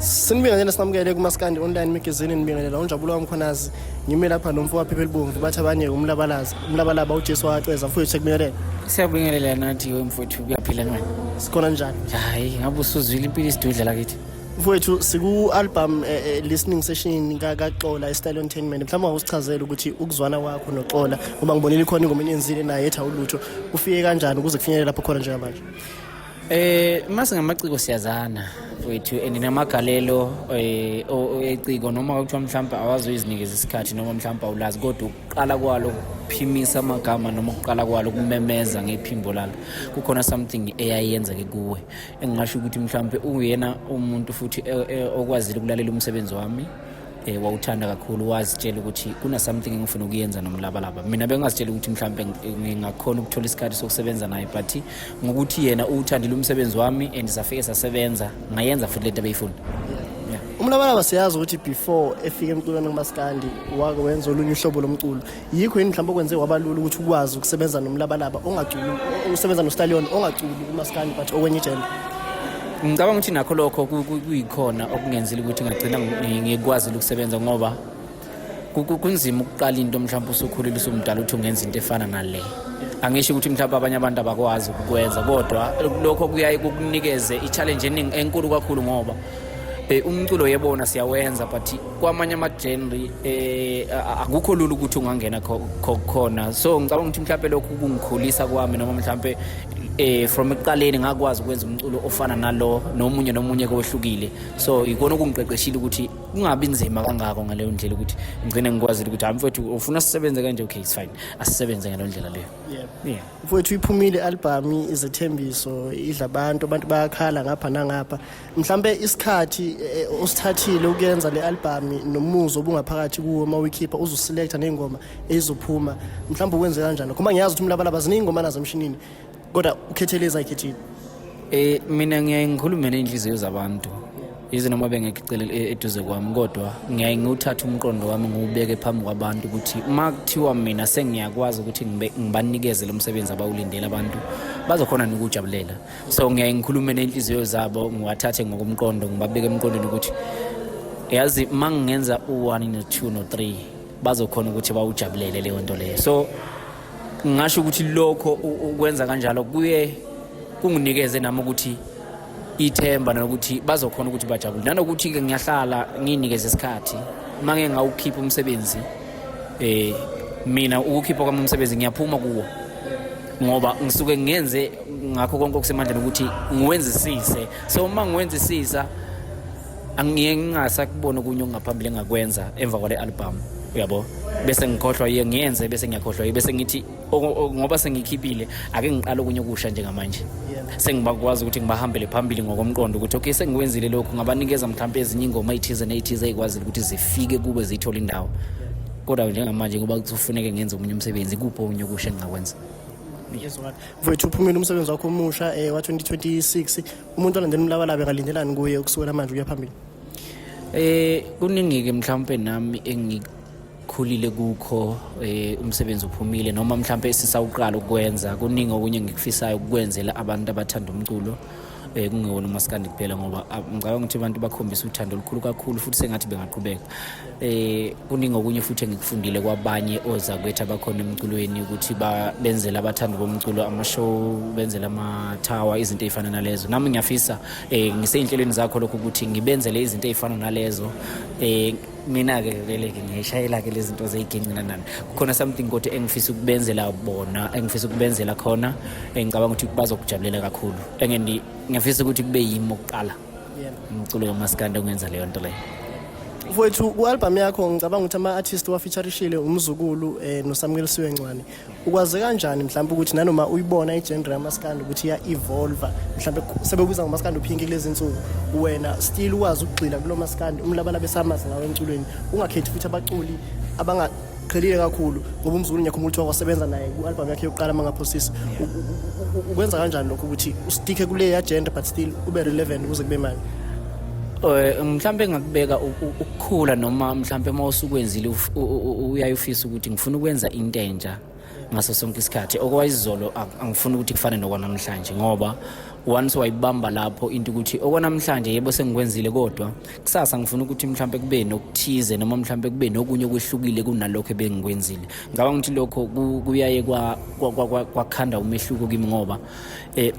Sinibingelele sinamukele kuMaskandi Online Magazine, nibingelela uNjabulo waMkhonazi. Ngime lapha nomfo waphepha elibomvu, bathi abanye umlabalazi, umlabalaba uJesu waceza. Mfowethu, sekubingelela. Siyabingelela nathi we mfowethu, kuyaphila nani? Sikhona njani? Hayi, ngabe usuzwile impilo isidudla lakithi. Mfowethu, siku-album listening session kaXola eStyle Entertainment. Mhlawumbe ungasichazela ukuthi ukuzwana kwakho noXola, ngoba ngibonile ikhona ingoma eniyenzile naye ethi Awulutho, kufike kanjani ukuze kufinyelele lapho khona njengamanje? Mase ngamaciko siyazana mfowethu, and namagalelo eciko, noma kuthiwa mhlawumbe awazi uyizinikeza isikhathi noma mhlawumbe awulazi, kodwa ukuqala kwalo ukuphimisa amagama noma ukuqala kwalo ukumemeza ngephimbo lalo, kukhona something eyayenzeke kuwe. Engingasho ukuthi mhlawumbe uyena umuntu futhi okwazile ukulalela umsebenzi wami, wawuthanda kakhulu, wazitshela ukuthi kuna something engifuna ukuyenza nomlabalaba. Mina bengingazitshela ukuthi mhlawumbe ngingakhona ukuthola isikhathi sokusebenza naye, but ngokuthi yena uwuthandile umsebenzi wami and safike sasebenza, ngayenza futhi lento abeyifuna. Yeah. Umlabalaba siyazi ukuthi before efike emculweni kumaskandi wake wenza olunye uhlobo lomculo. Yikho yini mhlawumbe okwenze wabalula ukuthi ukwazi ukusebenza nomlabalaba ongaculi, usebenza noStallion ongaculi kumaskandi but okwenye i-genre? Ngicabanga ukuthi nakho lokho kuyikhona okungenzile ukuthi ngagcina ngikwazile ukusebenza, ngoba kunzima ukuqala into mhlawumbe usukhulile usumdala uthi ungenza into efana nale. Angisho ukuthi mhlawumbe abanye abantu abakwazi ukukwenza, kodwa lokho kuyaye kukunikeze i-challenge eningi enkulu kakhulu, ngoba umculo yebona siyawenza, but kwamanye ama-genre akukho lula ukuthi ungangena khona. So ngicabanga ukuthi mhlawumbe lokhu kungikhulisa kwami, noma mhlawumbe from ekuqaleni ngakwazi ukwenza umculo ofana nalo nomunye nomunye kohlukile, so ikona okungiqeqeshile ukuthi kungabi nzima kangako ngaleyo ndlela, ukuthi ngigcine ngikwazile ukuthi, hayi mfowethu, ufuna sisebenze kanje, okay, it's fine, asisebenze ngaleyo ndlela leyo. Yeah. Mfowethu, iphumile i-album Izethembiso, idla abantu, abantu bayakhala ngapha nangapha. Mhlambe isikhathi osithathile ukuyenza le album nomuzwa obungaphakathi kuwo uma uyikhipha, uzoselecta ney'ngoma ezizophuma, mhlawumbe ukwenze kanjani? Ngoba ngiyazi ukuthi umlabalaba ziningi ingoma nazo emshinini, kodwa ukhethe lezi ayikhethile. Mina ngiyaye ngikhulume ney'nhliziyo zabantu, yize noma bengekho icele eduze kwami, kodwa ngiyaye ngiwuthathe umqondo wami ngiwubeke phambi kwabantu, ukuthi uma kuthiwa mina sengiyakwazi ukuthi ngibanikeze lo msebenzi abawulindele, abantu bazokhona nokuwujabulela. So ngiyaye ngikhulume ney'nhliziyo zabo, ngiwathathe ngokomqondo, ngibabeke emqondweni ukuthi yazi uma ngingenza u-one no-two no-three, bazokhona ukuthi bawujabulele leyo nto leyo. So ngingasho ukuthi lokho ukwenza kanjalo kuye kunginikeze nami ukuthi ithemba nokuthi bazokhona ukuthi bajabule, nanokuthi-ke ngiyahlala ngiyinikeze isikhathi uma ngeke ngawukhipha umsebenzi. Mina ukukhipha kwami umsebenzi ngiyaphuma kuwo, ngoba ngisuke ngenze ngakho konke okusemandleni ukuthi ngiwenzisise. So uma ngiwenzisisa, angiye ngingasakubona okunye okungaphambili engakwenza emva kwale album, uyabo, bese ngikhohlwa yiye ngiyenze, bese ngiyakhohlwa yiye, bese ngithi ngoba sengikhiphile, ake ngiqale okunye okusha njengamanje, sengibakwazi ukuthi ngibahambele phambili ngokomqondo ukuthi okay, sengiwenzile lokhu, ngabanikeza mhlawumpe ezinye ingoma ey'thize ney'thize ey'kwazile ukuthi zifike kube ziyithole indawo, kodwa njengamanje kuba kufuneke ngenze omunye umsebenzi, kuphi okunye okusha engingakwenza? Ngiyezwakala. Mfowethu, uphumile umsebenzi wakho omusha wa-2026. Umuntu olandela umlabalaba engalindelani kuye ukusukela manje ukuya phambili? Kuningi-ke mhlawumpe nami engikhulile kukho. Umsebenzi uphumile noma mhlawumpe sisawuqala ukwenza, kuningi okunye engikufisayo ukukwenzela abantu abathanda umculo, kungewona umaskandi kuphela, ngoba ngicabanga ukuthi abantu bakhombisa uthando olukhulu kakhulu futhi sengathi bengaqhubeka. Kuningi okunye futhi engikufundile kwabanye ozakwethu abakhona emculweni, ukuthi benzele abathandi bomculo ama-show, benzele ama-tour, izinto ey'fana nalezo. Nami ngiyafisa, ngisey'nhlelweni zakho lokhu, ukuthi ngibenzele izinto ey'fana nalezo. Mina-ke vele-ke ngiyayishayela-ke lezi zinto zey'ginci nanani, kukhona something kodwa engifisa ukubenzela bona, engifisa ukubenzela khona, engicabanga ukuthi bazokujabulela kakhulu, ngiyafisa ukuthi kube yimi okuqala umculo kamaskandi ongenza leyo nto leyo. Mfowethu, ku-album yakho ngicabanga ukuthi ama-artist wafeaturishile uMzukulu noSamukelisiwe Ncwane. Ukwaze kanjani mhlawumbe ukuthi nanoma uyibona i-genre yamaskandi ukuthi iya-evolva, mhlawumbe sebekubiza ngomaskandi uphinki kulezi nsuku, wena still ukwazi ukugxila kulo maskandi umlabalaba esamazi ngawo emculweni, ungakhethi futhi abaculi abangaqhelile kakhulu, ngoba uMzukulu ngiyakhumbula ukuthi wasebenza naye ku-album yakhe yokuqala mangaphosisi? Ukwenza kanjani lokho ukuthi usticke kuleya genre but still ube relevant kuze kube manje? Mhlambe ngakubeka ukukhula, noma mhlambe uma usukwenzile uyaye ufisa ukuthi ngifuna ukwenza into entsha ngaso sonke isikhathi. Okwayizolo angifuni ukuthi kufane nokwanamhlanje, ngoba Once wayibamba lapho into ukuthi okwanamhlanje yebo sengikwenzile, kodwa kusasa ngifuna ukuthi mhlambe kube nokuthize noma mhlambe kube nokunye okwehlukile kunalokho ebengikwenzile. Ngicabanga ukuthi lokho kuyaye kwakhanda umehluko kimi, ngoba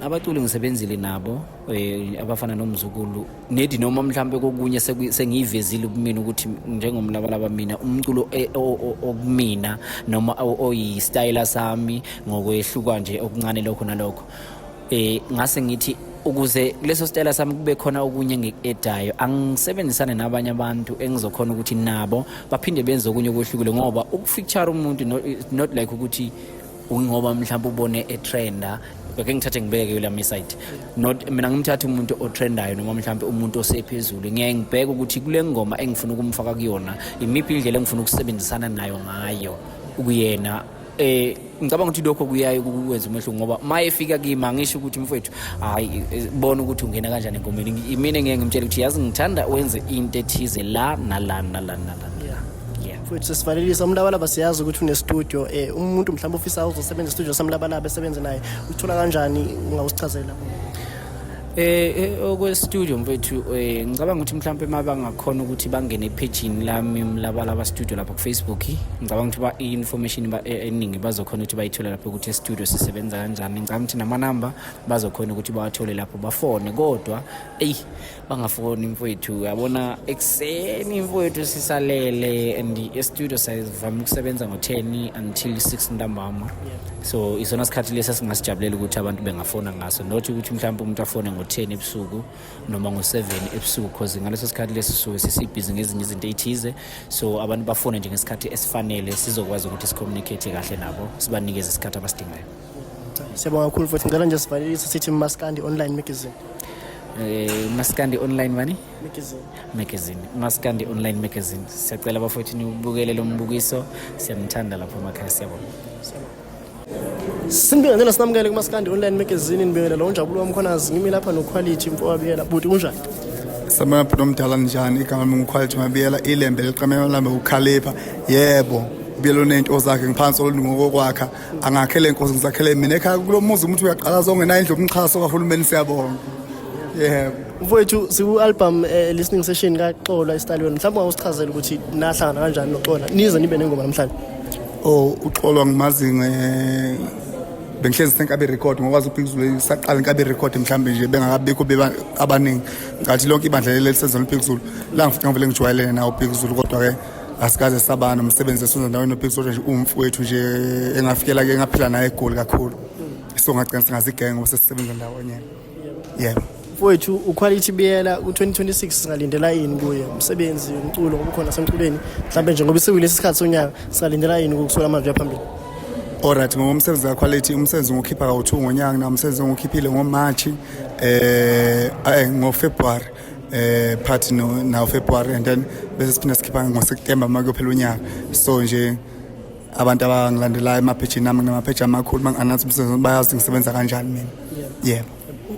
abaculi ngisebenzile nabo, abafana noMzukulu nedi, noma mhlambe kokunye sengiyivezile kumina ukuthi njengomlabalaba mina umculo okumina noma oyistayela sami ngokwehluka nje okuncane lokho nalokho, ngase ngithi ukuze kuleso sitayela sami kube khona okunye engik-edayo, angisebenzisane nabanye abantu engizokhona ukuthi nabo baphinde benze okunye okwehlukile, ngoba ukufeature umuntu not like ukuthi ngoba mhlawumbe ubone etrenda, ake ngithathe ngibeke kulami side, not mina ngimthatha umuntu otrendayo noma mhlawumbe umuntu osephezulu. Ngiyaye ngibheke ukuthi kule ngoma engifuna ukumfaka kuyona, imiphi indlela engifuna ukusebenzisana nayo ngayo kuyena. Ngicabanga ukuthi lokho kuyaye kukwenza umehluko, ngoba uma efika kimi angisho ukuthi, "Mfowethu, hayi, bona ukuthi ungena kanjani engomeni." Imina ngeke ngimtshele ukuthi, "Yazi, ngithanda wenze into ethize la nala nala nala." Yeah. Futhi sesivalelisa, uMlabalaba siyazi ukuthi une-studio. Umuntu mhlawumbe ofisa uzosebenza e-studio saMlabalaba, esebenze naye, uthola kanjani? Ungawusichazela? Okwe-studio mfethu, ngicabanga ukuthi mhlawumbe uma bangakhona ukuthi bangene ephejini lami, Mlabalaba Studio, lapha ku-Facebook, ngicabanga ukuthi ba i-information eningi bazokhona ukuthi bayithole lapho, ukuthi e-studio sisebenza kanjani. Ngicabanga ukuthi namanamba bazokhona ukuthi bawathole lapho, bafone. Kodwa eyi, bangafoni mfowethu, uyabona ekuseni mfowethu sisalele, and e-studio sivame ukusebenza ngo-10 until 6 ntambama, so isona sikhathi lesi esingasijabulela ukuthi abantu bengafona ngaso, not ukuthi mhlawumbe umuntu afone ngo-10 ebusuku noma ngo-7 ebusuku, cause ngaleso sikhathi lesi suke sesibhizi ngezinye izinto ey'thize. So abantu bafone nje ngesikhathi esifanele, sizokwazi ukuthi sicommunicate kahle nabo, sibanikeze isikhathi abasidingayo. Siyabonga kakhulu futhi. Ngicela nje sivalelise sithi Maskandi Online Magazine. Maskandi Online mani? Magazine. Magazine, Maskandi Online Magazine. Siyacela bafowethu niwubukele lo mbukiso. Siyanithanda lapho emakhaya, siyabonga. Sinibingelela, sinamukele kuMaskandi Online Magazine. Nibingelela uNjabulo Wamkhonazi, ngimi lapha noQuality mfowabiyela. Buti, kunjani? Sabona bhuti omdala, njani? Igama lami nguQuality Mabiyela, ilembe liqamela lambe ukukhalipha. Yebo, ubiyela unento zakhe ngiphansi oluntu ngokokwakha. Angakhele inkosi, ngizakhele mina ekhaya kulo muzi. Umuntu uyaqala zongenayo indlu, umxhaso kahulumeni, siyabonga. Yebo. Mfowethu, siku-album listening session kaXola Istallion. Mhlawumbe ungawusichazela ukuthi nahlangana kanjani noXola nize nibe nengoma namhlanje? Oh, uXolwa ngimazi nge bengihlezi senkabi record, ngokwazi uBig Zulu saqala inkabi record mhlambe nje bengakabikho beba abaningi, ngathi lonke ibandla leli lisenza uBig Zulu la, ngifika ngivele ngijwayelene nawo uBig Zulu, kodwa ke asikaze saba nomsebenzi esenza ndaweni noBig Zulu nje, umfowethu nje engafikela ke ngaphila naye eGoli kakhulu, so ngagcina singazigenge ngoba sesisebenza ndawonye, yebo. Mfowethu, uQuality Biyela ku-2026 singalindela yini kuye? Umsebenzi, umculo, ngoba ukhona semculweni, mhlawumbe nje ngoba isiwile isikhathi sonyaka, singalindela yini ukusukela manje uya phambili? Alright, ngomsebenzi kaQuality, umsebenzi ngokhipha kawu-2 ngonyaka, namsebenzi ngokhiphile ngoMarch, ngoFebruary, phakathi no now February, and then bese siphinda sikhipha ngoSeptember uma kuyophela unyaka. So nje abantu abangilandelayo emaphejini ami, nginamapheji amakhulu, mangi-announce umsebenzi bayazi ngisebenza kanjani mina, yebo.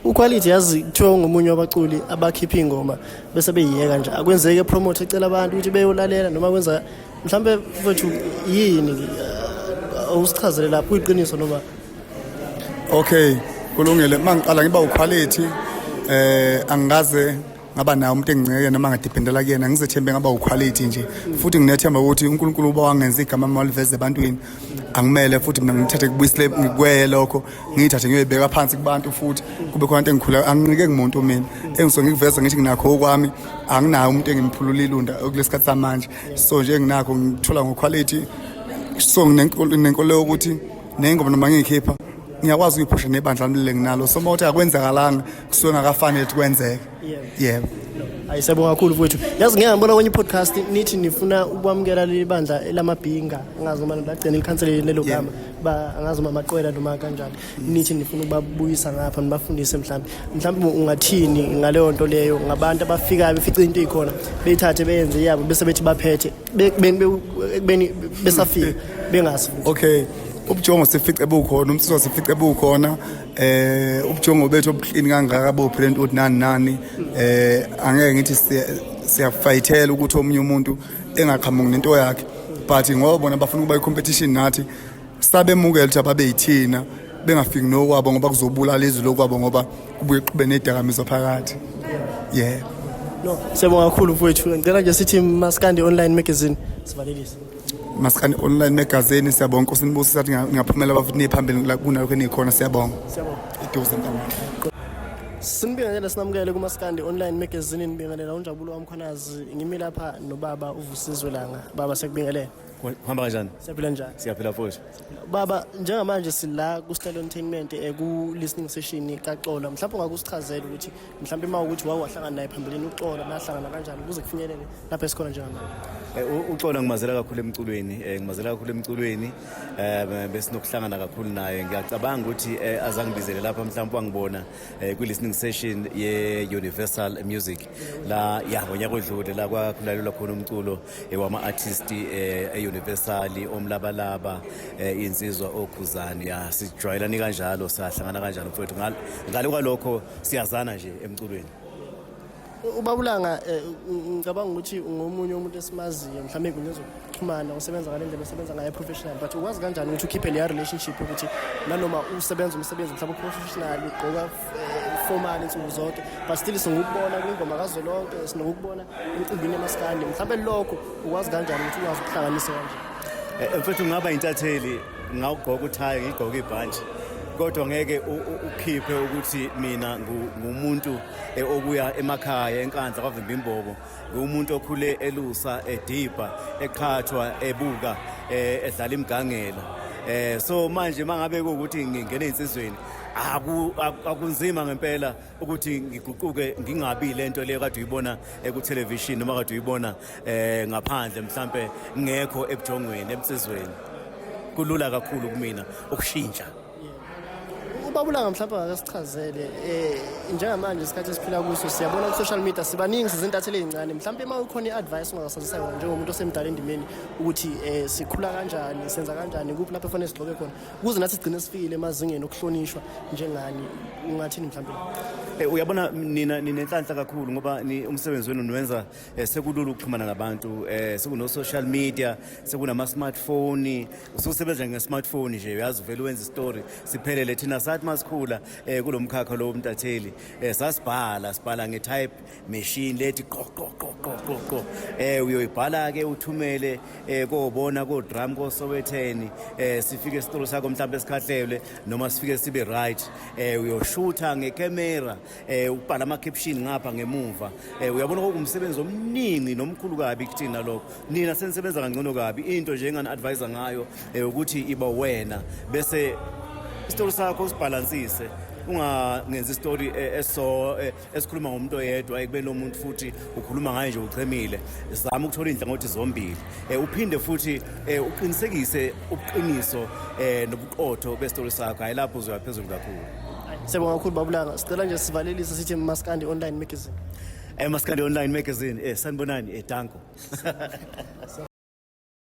UQuality, yazi kuthiwa ungomunye wabaculi abakhipha ingoma bese beyiyeka nje, akwenzeki promote, ecela abantu ukuthi beyolalela noma kwenza mhlambe. Mfowethu, yini awusichazele lapho, kuyiqiniso noma? Okay, kulungile. Mangiqala ngiba uQuality, angikaze ngaba nawo umuntu enginceke noma ngadependela kuyena, ngizethembe ngaba uQuality nje, futhi nginethemba ukuthi uNkulunkulu uba wangenza igama maliveze ebantwini, angimele futhi mina ngithathe kubuyisele ngikweye lokho, ngiyithathe ngiyoyibeka phansi kubantu futhi kube khona into engikhula. Anginqike ngumuntu mina, engisuke ngikuveza ngithi nginakho okwami, anginayo umuntu engimphulula ilunda kulesikhathi samanje. So nje enginakho ngithola ngoQuality, so nginenkolo yokuthi nengoma noma ngiyikhipha ngiyakwazi ukuyiphusha nebandla lami leli nginalo. So uma uthi akwenzakalanga, kusuke ngakafanele ukuthi kwenzeke, yebo. Hayi, siyabonga kakhulu mfowethu. Yazi ngeke ngibona kwenye i-podcast nithi nifuna ukwamukela leli bandla elamabhinga, angazi noma lagcina ilikhansele lelo gama, ba angazi noma amaqwela noma kanjani, nithi nifuna ukubabuyisa ngapha nibafundise. Mhlawumbe ungathini ngaleyo nto leyo, ngabantu abafikayo befice into ikhona, beyithathe beyenze yabo, bese bethi baphethe, ekubeni besafika bengazi futhi? Okay, ubujongo sifice bukhona, umsizwa sifice bukhona, ubujongo bethu obuclean kangaka bo Brentwood nani nani, angeke ngithi siyafayithela ukuthi omunye umuntu engaqhamuki nento yakhe, but ngoba bona bafuna ukuba i-competition nathi, sabemukela ukuthi ababe yithina. Bengafiki nokwabo ngoba kuzobulala izwi lokwabo, ngoba kubuye qhube nedakamizwa phakathi. Yeah. No, siyabonga kakhulu mfowethu. Ngicela nje sithi Maskandi Online Magazine, sivalelise. Maskandi Online Magazine, siyabonga. Nkosi nibusise, sathi ngaphumela bafuthi niphambili kunalokho enikhona. Siyabonga. Siyabonga. Iduze mntana. Sinibingelele, sinamukele kuMaskandi Online Magazine. Nibingelela uNjabulo waMkhwanazi. Ngimi lapha nobaba uVusizwe Langa. Baba, siyakubingelela. Kuhamba kanjani? Siyaphila, njani? Siyaphila mfowethu. Baba, njengamanje sila ku-Style Entertainment, ku-listening session kaXola. Mhlawumbe ungakusichazela ukuthi mhlawumbe uma ukuthi wawahlangana naye phambilini uXola, nahlangana kanjani ukuze kufinyelele lapha esikhona njengamanje? Uxola ngimazela kakhulu emculweni, ngimazela kakhulu emculweni. Besinokuhlangana kakhulu naye. Ngiyacabanga ukuthi azangibizele lapha mhlawumbe wangibona kwi-listening session ye-Universal Music la ya ngonyaka odlule, la kwakulalelwa khona umculo wama-artist e-Universal, omlabalaba, insizwa okhuzani. Ya, sijwayelani kanjalo, sahlangana kanjalo mfowethu. Ngale kwalokho siyazana nje emculweni. Ubaba uLanga, ngicabanga ukuthi ungomunye umuntu esimaziyo mhlawumbe ey'nkundleni zokuxhumana usebenza ngale ndlela osebenza ngayo professional, but ukwazi kanjani ukuthi ukhiphe leya relationship ukuthi nanoma usebenza umsebenzi mhlawumbe professional, ugqoka formal insuku zonke, but still sinokukubona kwingoma kazwelonke, sinokukubona emcimbini emaskandi? Mhlawumbe lokho ukwazi kanjani ukuthi ukwazi ukuhlanganisa kanje? Mfethu, ngaba intatheli, ngawugqoka uthayi, ngigqoke ibhantshi, kodwa ngeke ukhiphe ukuthi mina ngumuntu obuya emakhaya eNkandla kwaVimba imbobo. Ngumuntu okhule elusa, edibha, eqhathwa, ebuka, edlala imigangela. So manje mangabe kuwukuthi ngingena ey'nsizweni, akunzima ngempela ukuthi ngiguquke ngingabi lento leyo kade uyibona ku-television noma kade uyibona ngaphandle, mhlambe ngekho ebujongweni emsizweni. Kulula kakhulu kumina ukushintsha. Ubaba uLanga, mhlawumbe angakasichazele, njengamanje isikhathi esiphila kuso, siyabona ku-social media sibaningi, sizintatheli ey'ncane. Mhlawumbe uma ukhona i-advice ungasazisa yona njengomuntu osemdala endimeni ukuthi sikhula kanjani, senza kanjani, kuphi lapho efanele sigxobe khona ukuze nathi sigcine sifikile emazingeni okuhlonishwa njengani, ungathini mhlawumbe? Uyabona, nina ninenhlanhla kakhulu ngoba umsebenzi wenu niwenza sekulula ukuxhumana nabantu, sekuno social media, sekunama smartphone. Ususebenza nge-smartphone nje, uyazi, uvele wenza istory siphelele. Thina sathi masikhula kulomkhakha lo womntatheli, sasibhala, sibhala nge-type machine lethi qo qo qo qo qo qo. Uyoyibhala ke, uthumele kobona ko drum ko Sowetan, sifike esitolo sakho mhlawumbe esikhahlelwe noma sifike sibe right. Uyoshutha ngecamera, ubhala ama caption ngapha ngemuva. Uyabona, kokumsebenzi omningi nomkhulu kabi kuthina lokho. Nina senisebenza kangcono kabi. Into nje engani advise ngayo ukuthi iba wena, bese isitori sakho usibhalansise, ungangenzi isitori eso esikhuluma ngomuntu oyedwa, ekubeni lo muntu futhi ukhuluma ngaye nje uchemile. Zama ukuthola iy'nhlangothi zombili, uphinde futhi uqinisekise ubuqiniso nobuqotho besitori sakho. Hhayi, lapho uzoya phezulu kakhulu. Siyabonga kakhulu, baba uLanga. Sicela nje sivalelise sithi Maskandi Online Magazine. Maskandi Online Magazine, sanibonani, danko.